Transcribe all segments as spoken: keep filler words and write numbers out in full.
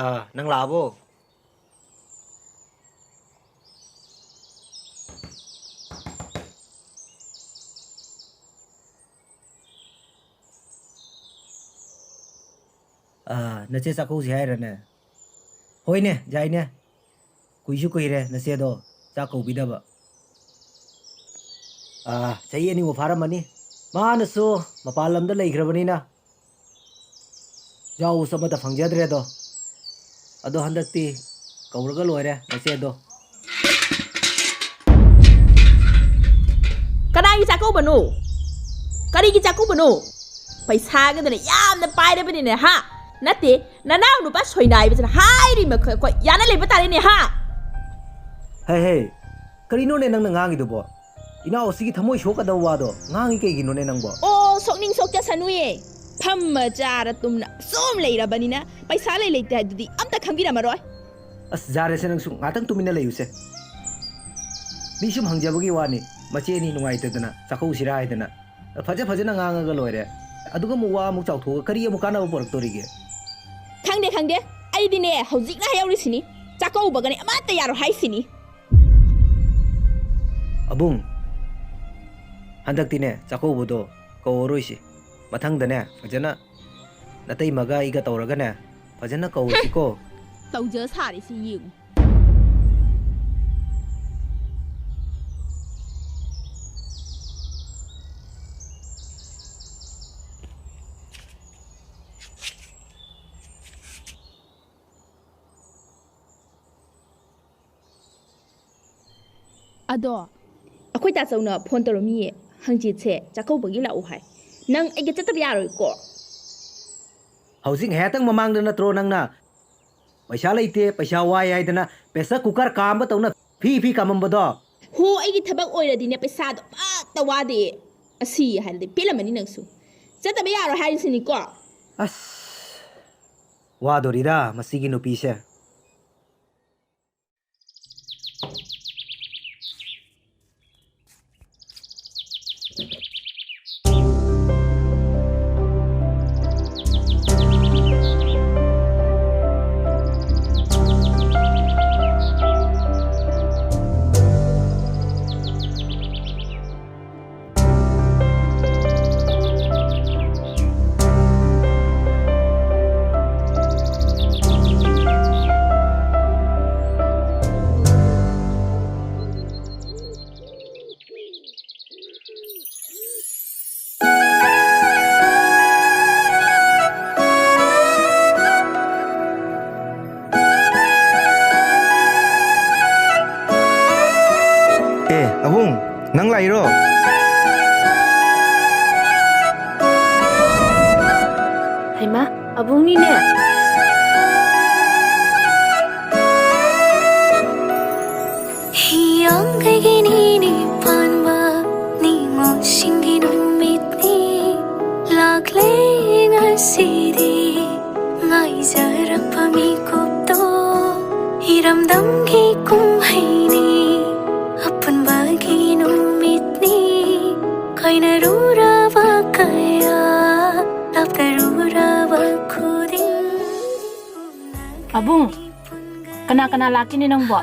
ꯑꯥ, ꯅꯪ ꯂꯥꯛꯑꯕꯣ? ꯑꯥ, ꯅꯆꯦ ꯆꯥꯛꯀꯧꯁꯤ ꯍꯥꯏꯔꯅꯦ? ꯍꯣꯏꯅꯦ, ꯌꯥꯏꯅꯦ꯫ ꯀꯨꯏꯁꯨ ꯀꯨꯏꯔꯦ ꯅꯆꯦꯗꯣ ꯆꯥꯛ ꯀꯧꯕꯤꯗꯕ꯫ ꯑꯥ, ꯆꯍꯤ ꯑꯅꯤꯃꯨꯛ ꯐꯥꯔꯝꯃꯅꯤ꯫ ꯃꯥꯅꯁꯨ ꯃꯄꯥꯟ ꯂꯝꯗ ꯂꯩꯈ꯭ꯔꯕꯅꯤꯅ ꯌꯥꯎꯕꯁꯨ ꯑꯃꯠꯇ ꯐꯪꯖꯗ꯭ꯔꯦꯗꯣ꯫ ꯑꯗꯣ ꯍꯟꯗꯛꯇꯤ ꯀꯧꯔꯒ ꯂꯣꯏꯔꯦ ꯅꯆꯦꯗꯣ꯫ ꯀꯅꯥꯒꯤ ꯆꯥꯛꯀꯧꯕꯅꯣ? ꯀꯔꯤꯒꯤ ꯆꯥꯛꯀꯧꯕꯅꯣ? ꯄꯩꯁꯥꯒꯗꯅ ꯌꯥꯝꯅ ꯄꯥꯏꯔꯕꯅꯤꯅꯦ, ꯍꯥ? ꯅꯠꯇꯦ, ꯅꯅꯥꯎ ꯅꯨꯄꯥ ꯁꯣꯏꯅꯥꯏꯕꯁꯤꯅ ꯍꯥꯏꯔꯤ ꯃꯈꯩ ꯑꯩꯈꯣꯏ ꯌꯥꯅ ꯂꯩꯕ ꯇꯥꯔꯦꯅꯦ, ꯍꯥ? ꯍꯦ, ꯍꯦ, ꯀꯔꯤꯅꯣꯅꯦ ꯅꯪꯅ ꯉꯥꯡꯉꯤꯗꯨꯕꯣ? ꯏꯅꯥꯎ ꯑꯁꯤꯒꯤ ꯊꯃꯣꯏ ꯁꯣꯛꯀꯗꯕ ꯋꯥꯗꯣ ꯉꯥꯡꯉꯤ ꯀꯩꯒꯤꯅꯣꯅꯦ ꯅꯪꯕꯣ? ꯑꯣ, ꯁꯣꯛꯅꯤꯡ ꯁꯣꯛꯆꯁꯅꯨꯌꯦ꯫ ꯐꯝꯃ ꯆꯥꯔ ꯇꯨꯝꯅ ꯁꯨꯝ ꯂꯩꯔꯕꯅꯤꯅ ꯄꯩꯁꯥ ꯂꯩ ꯂꯩꯇꯦ ꯍꯥꯏꯗꯨꯗꯤ ꯑꯝꯇ ꯈꯪꯕꯤꯔꯝꯃꯔꯣꯏ꯫ ꯑꯁ, ꯌꯥꯔꯦꯁꯦ, ꯅꯪꯁꯨ ꯉꯥꯛꯇꯪ ꯇꯨꯃꯤꯟꯅ ꯂꯩꯌꯨꯁꯦ꯫ ꯃꯤ ꯁꯨꯝ ꯍꯪꯖꯕꯒꯤ ꯋꯥꯅꯤ, ꯃꯆꯦꯅꯤ ꯅꯨꯡꯉꯥꯏꯇꯗꯅ ꯆꯥꯛꯀꯧꯁꯤꯔꯥ ꯍꯥꯏꯗꯅ꯫ ꯐꯖ ꯐꯖꯅ ꯉꯥꯡꯉꯒ ꯂꯣꯏꯔꯦ꯫ ꯑꯗꯨꯒ ꯑꯃꯨꯛ ꯋꯥ ꯑꯃꯨꯛ ꯆꯥꯎꯊꯣꯛꯑꯒ ꯀꯔꯤ ꯑꯃꯨꯛ ꯀꯥꯟꯅꯕ ꯄꯨꯔꯛꯇꯣꯔꯤꯒꯦ? ꯈꯪꯗꯦ, ꯈꯪꯗꯦ꯫ ꯑꯩꯗꯤꯅꯦ, ꯍꯧꯖꯤꯛꯅ ꯍꯥꯏꯍꯧꯔꯤꯁꯤꯅꯤ꯫ ꯆꯥꯛꯀꯧꯕꯒꯅꯦ ꯑꯃꯠꯇ ꯌꯥꯔꯣꯏ ꯍꯥꯏꯁꯤꯅꯤ꯫ ꯑꯕꯨꯡ, ꯍꯟꯗꯛꯇꯤꯅꯦ, ꯆꯥꯛꯀꯧꯕꯗꯣ ꯀꯧꯔꯔꯣꯏꯁꯤ꯫ ꯃꯊꯪꯗꯅꯦ, ꯐꯖꯅ ꯅꯇꯩꯃꯒ ꯑꯩꯒ ꯇꯧꯔꯒꯅꯦ, ꯐꯖꯅ ꯀꯧꯔꯁꯤꯀꯣ꯫ ꯇꯧꯖ ꯁꯥꯔꯤꯁꯤ ꯌꯦꯡꯉꯨ꯫ ꯑꯗꯣ, ꯑꯩꯈꯣꯏ ꯇꯥꯆꯧꯅ ꯐꯣꯟ ꯇꯧꯔꯝꯃꯤꯌꯦ, ꯍꯪꯆꯤꯠꯁꯦ ꯆꯥꯛꯀꯧꯕꯒꯤ ꯂꯥꯛꯎ ꯍꯥꯏ꯫ ꯅꯪ ꯑꯩꯒ ꯆꯠꯇꯕ ꯌꯥꯔꯣꯏꯀꯣ? ꯍꯧꯖꯤꯛ ꯉꯥꯏꯍꯥꯛꯇꯪ ꯃꯃꯥꯡꯗ ꯅꯠꯇ꯭ꯔꯣ ꯅꯪꯅ "ꯄꯩꯁꯥ ꯂꯩꯇꯦ, ꯄꯩꯁꯥ ꯋꯥꯏ" ꯍꯥꯏꯗꯅ pressure cooker ꯀꯥꯝꯕ ꯇꯧꯅ ꯐꯤ ꯐꯤ ꯀꯥꯝꯃꯝꯕꯗꯣ? ꯍꯣ, ꯑꯩꯒꯤ ꯊꯕꯛ ꯑꯣꯏꯔꯗꯤꯅꯦ, ꯄꯩꯁꯥꯗꯣ ꯑꯃꯠꯇ ꯋꯥꯗꯦ꯫ ꯑꯁꯤ ꯍꯥꯏꯔꯗꯤ ꯄꯦꯜꯂꯝꯃꯅꯤ ꯅꯪꯁꯨ꯫ ꯆꯠꯇꯕ ꯌꯥꯔꯣꯏ ꯍꯥꯏꯔꯤꯁꯤꯅꯤꯀꯣ꯫ ꯑꯁ, ꯋꯥꯗꯣꯔꯤꯗ ꯃꯁꯤꯒꯤ ꯅꯨꯄꯤꯁꯦ꯫ ꯑꯕꯨꯡ, ꯅꯪ ꯂꯥꯛꯏꯔꯣ? ꯍꯩꯃꯥ, ꯑꯕꯨꯡꯅꯤꯅꯦ꯫ ꯍꯤꯌꯥꯡꯒꯩꯒꯤ ꯅꯤꯅꯤ ꯄꯥꯟꯕ ꯅꯤꯉꯣꯜꯁꯤꯡꯒꯤ ꯅꯨꯃꯤꯠꯅꯤ꯫ ꯂꯥꯛꯂꯦ ꯉꯁꯤꯗꯤ ꯉꯥꯏꯖꯔꯛꯄ ꯃꯤꯀꯨꯞꯇꯣ꯫ ꯏꯔꯝꯗꯝꯒꯤ ꯀꯨꯝꯍꯩꯅꯤ ꯑꯄꯨꯟꯕꯒꯤ ꯅꯨꯃꯤꯠꯅꯤ꯫ ꯀꯥꯏꯅꯔꯨꯔꯕ ꯀꯌꯥ ꯂꯥꯞꯅꯔꯨꯔꯕ ꯈꯨꯗꯤꯡ꯫ ꯑꯕꯨꯡ, ꯀꯅꯥ ꯀꯅꯥ ꯂꯥꯛꯀꯦꯅꯦ ꯅꯪꯕꯣ?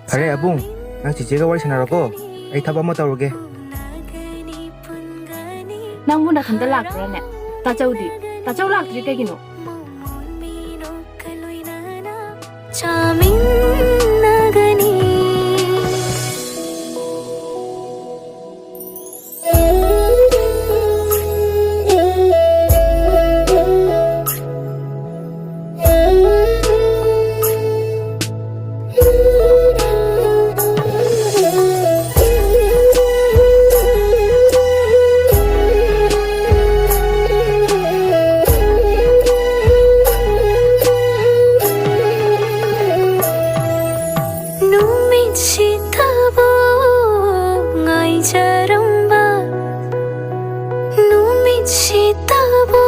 ꯐꯔꯦ ꯑꯕꯨꯡ, ꯅꯪ ꯆꯤꯆꯦꯒ ꯋꯥꯔꯤ ꯁꯥꯟꯅꯔꯣꯀꯣ, ꯑꯩ ꯊꯕꯛ ꯑꯃ ꯇꯧꯔꯨꯒꯦ꯫ ꯅꯪꯕꯨ ꯅꯊꯟꯇ ꯂꯥꯛꯄ꯭ꯔꯥꯅꯦ? ꯇꯥꯆꯧꯗꯤ? ꯇꯥꯆꯧ ꯂꯥꯛꯇ꯭ꯔꯤ ꯀꯩꯒꯤꯅꯣ? ꯆꯥꯃꯤꯟꯅꯒꯅꯤ꯫ ꯅꯨꯃꯤꯠꯁꯤꯇꯕꯨ ꯉꯥꯏꯖꯔꯝꯕ, ꯅꯨꯃꯤꯠꯁꯤꯇꯕꯨ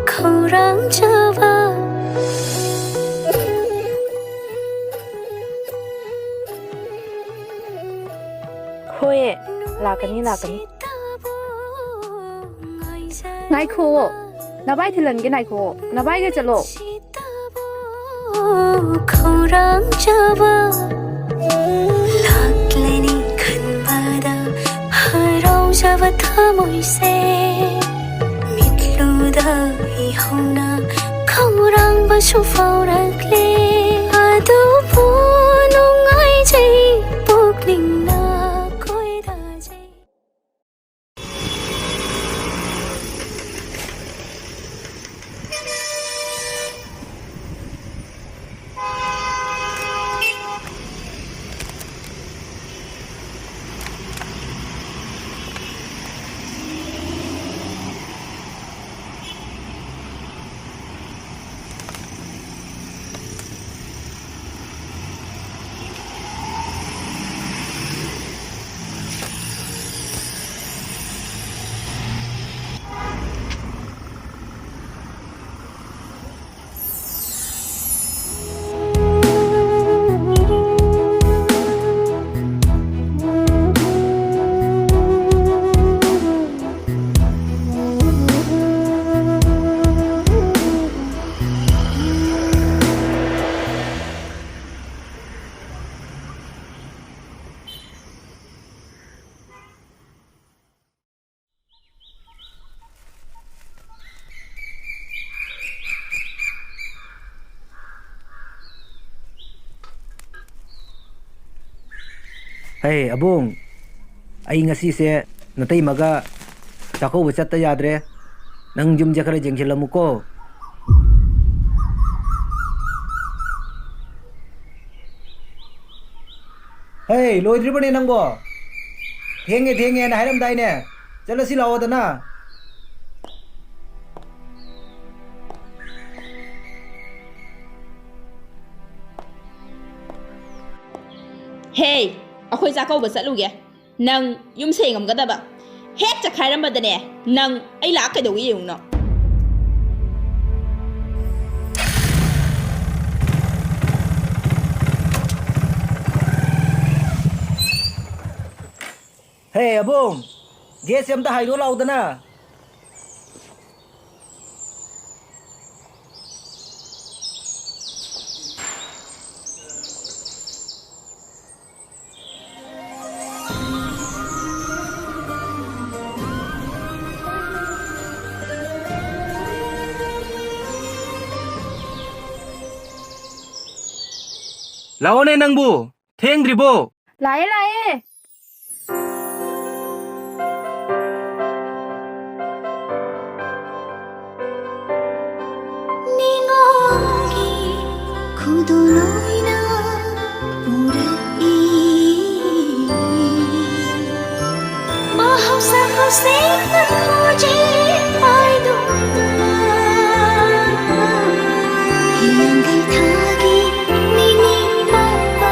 ꯈꯧꯔꯥꯡꯖꯕ꯫ ꯍꯣꯏꯌꯦ, ꯂꯥꯛꯀꯅꯤ, ꯂꯥꯛꯀꯅꯤ꯫ ꯉꯥꯏꯈꯣꯋꯣ, ꯅꯕꯥꯏ ꯊꯤꯜꯍꯟꯒꯦ, ꯉꯥꯏꯈꯣꯋꯣ, ꯅꯕꯥꯏꯒ ꯆꯠꯂꯣ꯫ ꯈꯧꯔꯥꯡꯖꯕ ꯂꯥꯛꯂꯅꯤ ꯈꯟꯕꯗ ꯍꯔꯥꯎꯖꯕ ꯊꯃꯣꯏꯁꯦ ꯃꯤꯠꯂꯨꯗ ꯏꯍꯧꯅ ꯈꯧꯔꯥꯡꯕꯁꯨ ꯐꯥꯎꯔꯛꯂꯦ꯫ ꯑꯗꯨꯕꯨ ꯅꯨꯡꯉꯥꯏꯖꯩ ꯄꯨꯛꯅꯤꯡꯅ ꯈꯣꯏꯗꯥꯖꯩ꯫ ꯍꯦ ꯑꯕꯨꯡ, ꯑꯩ ꯉꯁꯤꯁꯦ ꯅꯇꯩꯃꯒ ꯆꯥꯛꯀꯧꯕ ꯆꯠꯇ ꯌꯥꯗ꯭ꯔꯦ꯫ ꯅꯪ ꯌꯨꯝꯁꯦ ꯈꯔ ꯌꯦꯡꯁꯤꯜꯂꯝꯃꯨꯀꯣ꯫ ꯍꯦ, ꯂꯣꯏꯗ꯭ꯔꯤꯕꯅꯦ ꯅꯪꯕꯣ? ꯊꯦꯡꯉꯦ ꯊꯦꯡꯉꯦꯅ ꯍꯥꯏꯔꯝꯗꯥꯏꯅꯦ? ꯆꯠꯂꯁꯤ ꯂꯥꯛꯑꯣꯗꯅ꯫ ꯍꯦ, ꯑꯩꯈꯣꯏ ꯆꯥꯛꯀꯧꯕ ꯆꯠꯂꯨꯒꯦ꯫ ꯅꯪ ꯌꯨꯝ ꯁꯦꯡꯉꯝꯒꯗꯕ꯫ ꯍꯦꯛ ꯆꯠꯈꯥꯏꯔꯝꯕꯗꯅꯦ, ꯅꯪ ꯑꯩ ꯂꯥꯛꯑ ꯀꯩꯗꯧꯒꯦ ꯌꯦꯡꯉꯨꯅꯣ꯫ ꯍꯦ ꯑꯕꯨꯡ, ꯒꯦꯠꯁꯦ ꯑꯝꯇ ꯍꯥꯏꯗꯣꯛ ꯂꯥꯎꯗꯅ꯫ ꯂꯥꯛꯑꯣꯅꯦ ꯅꯪꯕꯨ, ꯊꯦꯡꯗ꯭ꯔꯤꯕꯣ? ꯂꯥꯛꯑꯦ, ꯂꯥꯛꯑꯦ꯫ ꯅꯤꯉꯣꯜꯒꯤ ꯈꯨꯗꯣꯜ ꯑꯣꯏꯅ ꯄꯨꯔꯛꯏ꯫ ꯃꯍꯧꯁꯥ ꯈꯨꯠꯁꯦꯝꯅ ꯈꯨꯖꯦꯡ ꯄꯥꯏꯗꯨꯅ ꯍꯤꯌꯥꯡꯒꯩ ꯊꯥꯒꯤ ꯅꯤꯅꯤ ꯄꯥꯟꯕ꯫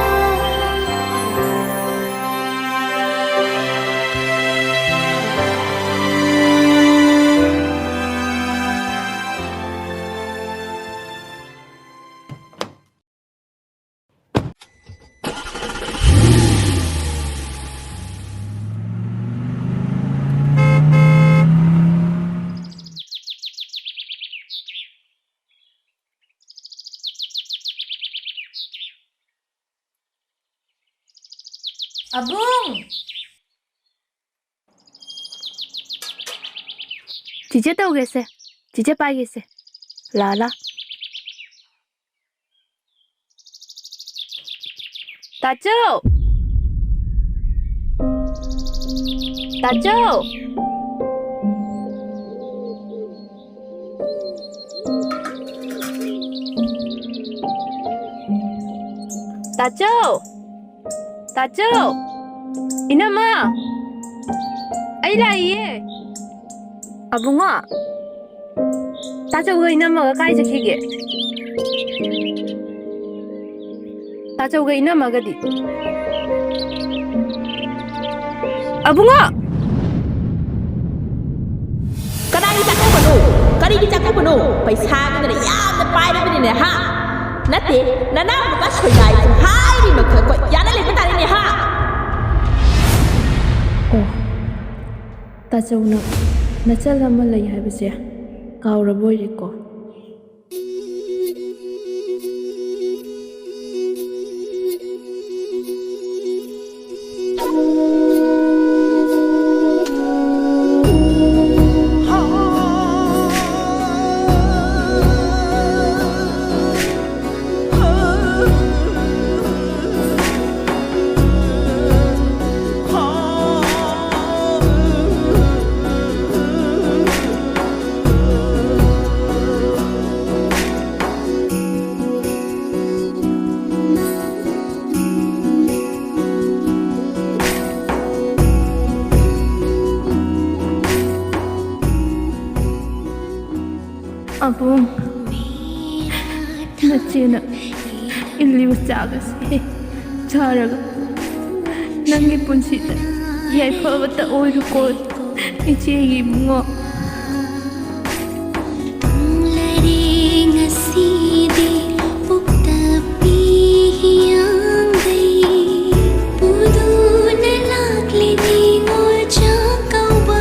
ꯑꯕꯨꯡ! ꯆꯤꯆꯦ ꯇꯧꯒꯦꯁꯦ꯫ ꯆꯤꯆꯦ ꯄꯥꯏꯒꯦꯁꯦ꯫ ꯂꯥ ꯂꯥ꯫ ꯇꯥꯆꯧ! ꯇꯥꯆꯧ! ꯇꯥꯆꯧ! ꯇꯥꯆꯧ! ꯏꯅꯝꯃ! ꯑꯩ ꯂꯥꯛꯏꯌꯦ! ꯑꯕꯨꯡꯉꯣ! ꯇꯥꯆꯧꯒ ꯏꯅꯝꯃꯒ ꯀꯥꯏ ꯆꯠꯈꯤꯒꯦ? ꯇꯥꯆꯧꯒ ꯏꯅꯝꯃꯒꯗꯤ? ꯑꯕꯨꯡꯉꯣ! ꯀꯗꯥꯏꯒꯤ ꯆꯥꯛꯀꯧꯕꯅꯣ? ꯀꯔꯤꯒꯤ ꯆꯥꯛꯀꯧꯕꯅꯣ? ꯄꯩꯁꯥꯒꯤꯗꯅ ꯌꯥꯝꯅ ꯄꯥꯏꯔꯕꯅꯤꯅꯦ, ꯍꯥ? ꯅꯠꯇꯦ, ꯅꯅꯥꯎꯅꯨꯄꯥ ꯁꯣꯏꯅꯥꯏꯁꯨ ꯍꯥꯏꯔꯤ ꯃꯈꯩ ꯑꯩꯈꯣꯏ ꯌꯥꯅ ꯂꯩꯕ ꯇꯥꯔꯦꯅꯦ, ꯍꯥ? ꯑꯣ, ꯇꯥꯆꯧꯅ ꯅꯆꯜ ꯑꯃ ꯂꯩ ꯍꯥꯏꯕꯁꯦ ꯀꯥꯎꯔꯕꯣꯏꯔꯦꯀꯣ? ꯑꯕꯨꯡ, ꯅꯆꯦꯅ ꯏꯜꯂꯤꯕ ꯆꯥꯛ ꯑꯁꯤ ꯆꯥꯔꯒ ꯅꯪꯒꯤ ꯄꯨꯟꯁꯤꯗ ꯌꯥꯏꯐꯕꯇ ꯑꯣꯏꯔꯨꯀꯣ, ꯏꯆꯦꯒꯤ ꯏꯕꯨꯡꯉꯣ꯫ ꯇꯣꯡꯂꯔꯦ ꯉꯁꯤꯗꯤ ꯄꯣꯛꯇꯕꯤ ꯍꯤꯌꯥꯡꯒꯩ, ꯄꯨꯗꯨꯅ ꯂꯥꯛꯂꯤ ꯅꯤꯉꯣꯜ ꯆꯥꯛꯀꯧꯕ꯫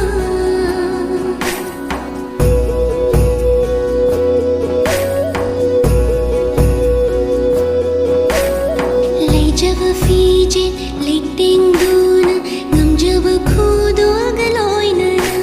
ꯂꯩꯖꯕ ꯐꯤꯖꯦꯠ ꯂꯩꯇꯦꯡꯗꯨꯅ, ꯉꯝꯖꯕ ꯈꯨꯗꯣꯜꯒ ꯂꯣꯏꯅꯅ,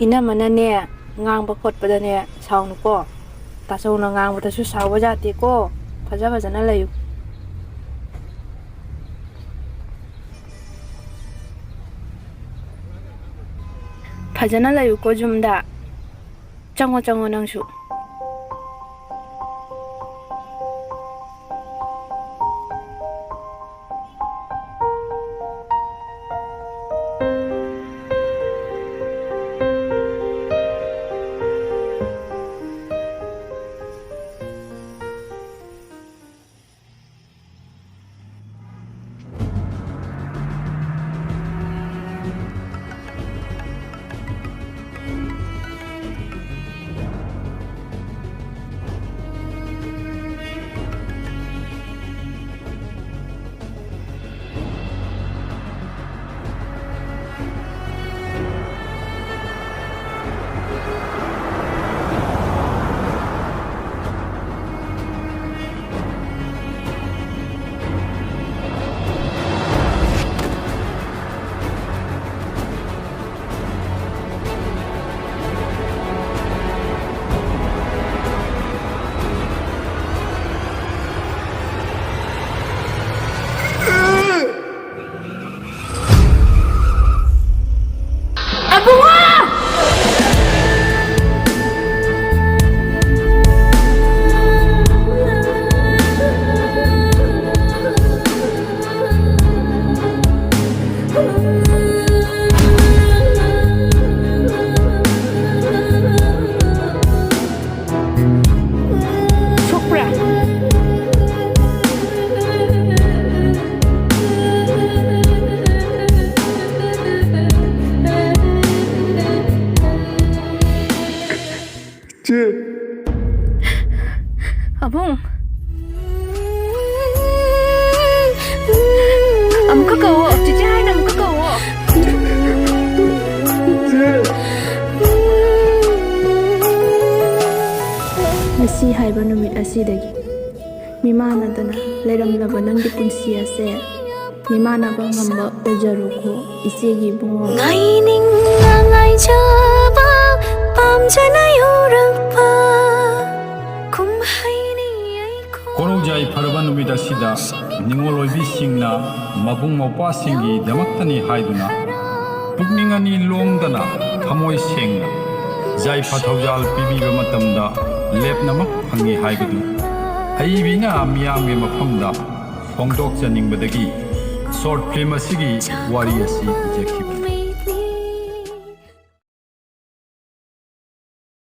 ꯏꯅꯝꯃꯅꯅꯦ, ꯉꯥꯡꯕ ꯈꯣꯠꯄꯗꯅꯦ ꯁꯥꯎꯅꯨꯀꯣ꯫ ꯇꯥꯆꯧꯅ ꯉꯥꯡꯕꯗꯁꯨ ꯁꯥꯎꯕ ꯌꯥꯗꯦꯀꯣ꯫ ꯐꯖ ꯐꯖꯅ ꯂꯩꯌꯨ꯫ ꯐꯖꯅ ꯂꯩꯌꯨꯀꯣ ꯌꯨꯝꯗ꯫ ꯆꯪꯉꯣ, ꯆꯪꯉꯣ ꯅꯪꯁꯨ꯫ ꯁꯣꯛꯄ꯭ꯔꯥ? ꯏꯆꯦ! ꯑꯕꯨꯡ! ꯑꯃꯨꯛꯀ ꯀꯧꯋꯣ꯫ ꯆꯤꯆꯦ ꯍꯥꯏꯅ ꯑꯃꯨꯛꯀ ꯀꯧꯋꯣ꯫ ꯏꯆꯦ! ꯉꯁꯤ ꯍꯥꯏꯕ ꯅꯨꯃꯤꯠ ꯑꯁꯤꯗꯒꯤ ꯃꯤꯃꯥꯟꯅꯗꯅ ꯂꯩꯔꯝꯂꯕ ꯅꯪꯒꯤ ꯄꯨꯟꯁꯤ ꯑꯁꯦ ꯃꯤꯃꯥꯟꯅꯕ ꯉꯝꯕ ꯑꯣꯏꯖꯔꯣꯀꯣ, ꯏꯆꯦꯒꯤ ꯏꯕꯨꯡꯉꯣ꯫ ꯉꯥꯏꯅꯤꯡ ꯂꯥꯏꯖꯕ ꯄꯥꯝꯖꯅ ꯌꯧꯔꯛꯄ ꯀꯨꯝꯍꯩꯅꯤ ꯑꯩꯈꯣꯏ꯫ ꯀꯣꯔꯧ ꯌꯥꯏꯐꯔꯕ ꯅꯨꯃꯤꯠ ꯑꯁꯤꯗ ꯅꯤꯉꯣꯜ ꯑꯣꯏꯕꯤꯁꯤꯡꯅ ꯃꯕꯨꯡ ꯃꯧꯄ꯭ꯋꯥꯁꯤꯡꯒꯤꯗꯃꯛꯇꯅꯤ ꯍꯥꯏꯗꯨꯅ ꯄꯨꯛꯅꯤꯡ ꯑꯅꯤ ꯂꯣꯡꯗꯅ ꯊꯃꯣꯏ ꯁꯦꯡꯅ ꯌꯥꯏꯐ ꯊꯧꯖꯥꯜ ꯄꯤꯕꯤꯕ ꯃꯇꯝꯗ ꯂꯦꯞꯅꯃꯛ ꯐꯪꯏ ꯍꯥꯏꯕꯗꯨ ꯑꯏꯕꯤꯅ ꯃꯤꯌꯥꯝꯒꯤ ꯃꯐꯝꯗ ꯐꯣꯡꯗꯣꯛꯆꯅꯤꯡꯕꯗꯒꯤ ꯁꯣꯔꯠ ꯐꯤꯂꯝ ꯑꯁꯤꯒꯤ ꯋꯥꯔꯤ ꯑꯁꯤ ꯏꯖꯈꯤꯕꯅꯤ꯫